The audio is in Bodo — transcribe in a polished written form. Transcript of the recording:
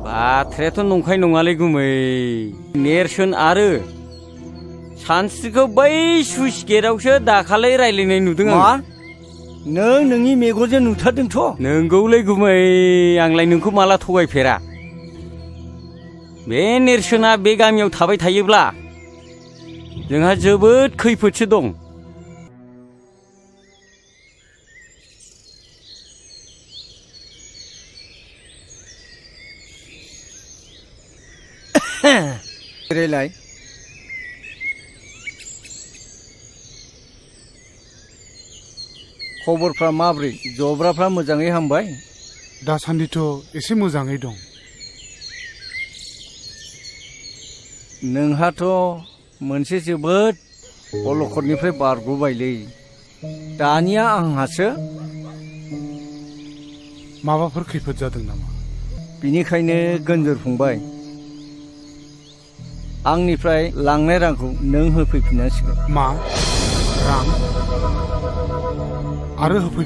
बाथ्रायाथ' नंखाय नङालै गुमै नेरसोन आरो सानस्रिखौ बै सुइस गेटआवसो दाखालै रायलायनाय नुदों आं। नों नोंनि मेगनजों नुथारदोंथ'। नोंगौलै गुमै आंलाय नोंखौ माला थगायफेरा। बे नेरसोना बे गामियाव थाबाय थायोब्ला जोंहा जोबोद खैफोदसो दं। जिरायलाय। खबरफ्रा माब्रै? जब्राफ्रा मोजाङै हामबाय? दासान्दिथ' एसे मोजाङै दं। नोंहाथ' मोनसे जोबोद अलखदनिफ्राय बारग'बायलै। दानिया आंहासो माबाफोर खैफोद जादों नामा? बिनिखायनो गोनजोर फंबाय, आंनिफ्राय लांनाय रांखौ नों होफैफिननांसिगोन। मा? रां? आरो होफै